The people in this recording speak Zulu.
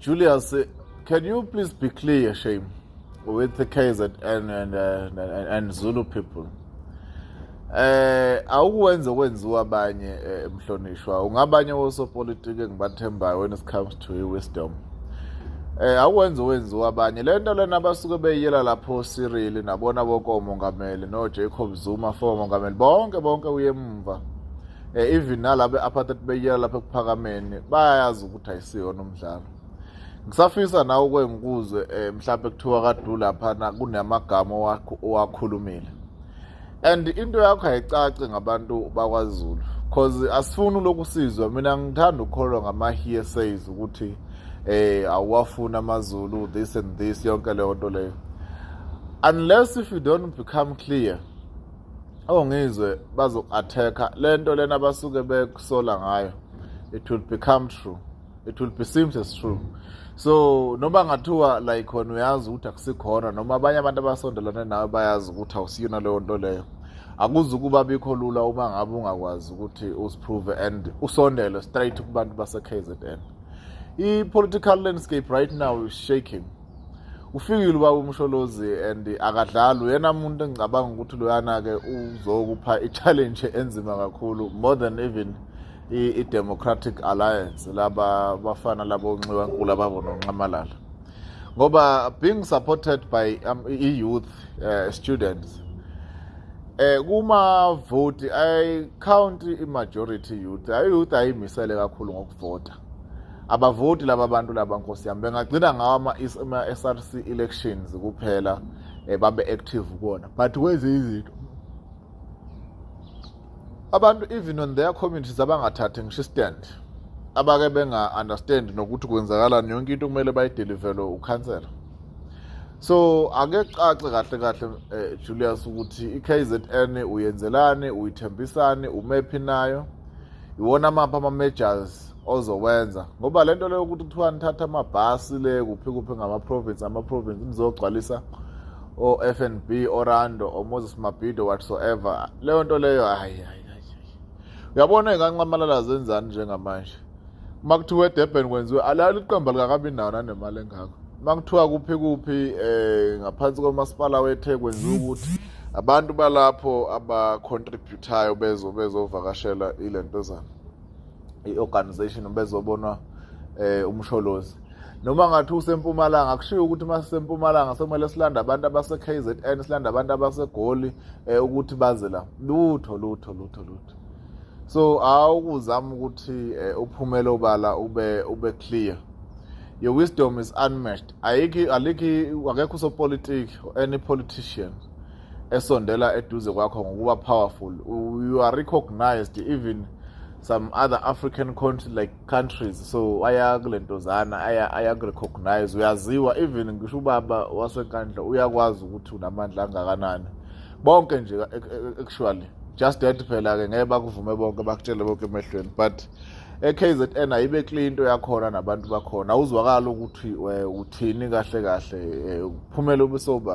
Julius, can you please be clear, shame, with the KZN and Zulu people? Awukwenze kwenziwa abanye, mhlonishwa, ungabanye osopolitiki engibathembayo when it comes to wisdom. Awukwenze wenziwa abanye lento lena abasuke beyiyela lapho Cyril nabona bonke omongameli no Jacob Zuma, former mongameli, bonke bonke uye emva, even nalabo apartheid beyiyela lapha ekuphakameni, bayazi ukuthi ayisiyona umdlalo. Ngisafisa nawe uke ngikuzwe, mhlawumbe kuthiwa kadu laphana kunamagama owakhulumile and into yakho ayicace ngabantu bakwaZulu, cause asifuni lokhu sizwa. Mina ngithanda ukukholwa ngama hearsays ukuthi awuwafuna amaZulu, this and this, yonke leyo nto leyo. Unless if you don't become clear, ongizwe bazoku-attacka lento lena abasuke bekusola ngayo. It will become true, it will be seems as true. So noma ngathiwa like wena uyazi ukuthi akusikhona, noma abanye abantu abasondelane nawe bayazi ukuthi awusiyona leyo nto leyo, akuzukuba bikho lula uma ngabe ungakwazi ukuthi usiprove and usondele straight kubantu base-KZN. I-political landscape right now is shaking. Ufikile ubaba uMsholozi and akadlali. Uyena muntu engicabanga ukuthi loyana-ke uzokupha i-challenge enzima kakhulu, more than even i-Democratic Alliance, laba bafana labo onxiwankulu ababo noNxamalala, ngoba being supported by i-youth, students, kuma vote I count i-majority youth. Ayi-youth ayimisele kakhulu ngokuvota. Abavoti laba bantu laba, nkosi yami, bengagcina ngawo ama-SRC elections kuphela, babe active kuwona, but kwezinye izinto abantu even on their communities abangathathi ngisho stand, abake benga-understand nokuthi kwenzakalani. Yonke into kumele bayideliverwe ukhansela. So ake kucace kahle kahle, Julius, ukuthi i-KZN uyenzelani, uyithembisani, umephi nayo, iwona maphi ama-measures ozowenza, ngoba lento leyo ukuthi kuthiwa nithatha amabhasi le kuphi kuphi ngama-province, ama-province nizogcwalisa o-FNB, Orlando, o-Moses Mabhida, whatsoever, leyo nto leyo, hayi hayi hayi. Uyabona ey'kaNxamalala zenzani njengamanje? Uma kuthiwa eDurban kwenziwe alalo iqembu alikakabi nawo nanemali engako. Uma kuthiwa kuphi kuphi ngaphansi komasipala weTheku kwenziwa ukuthi abantu balapho abacontributayo bezovakashela ilentozana i-organization, bezobonwa uMsholozi. Noma ngathi usempumalanga, akushiwo ukuthi uma sisempumalanga sekumele silande abantu abase-KZN, silande abantu abaseGoli ukuthi baze la. Lutho lutho lutho lutho. So awukuzama ukuthi uphumele obala, ube clear. Your wisdom is unmatched. Ayikho, alikho, akekho usopolitiki, any politician esondela eduze kwakho ngokuba powerful. You are recognized even some other African country, like countries, so aya kulentozana aya ayakurecognize, uyaziwa. Even ngisho ubaba waseNkandla uyakwazi ukuthi unamandla angakanani. Bonke nje actually, just that phela ke ngeke bakuvume bonke, bakutshele bonke emehlweni, but e-KZN ayibe clean into yakhona nabantu bakhona. Awuzwakala ukuthi uthini kahle kahle, uphumele ubusobala.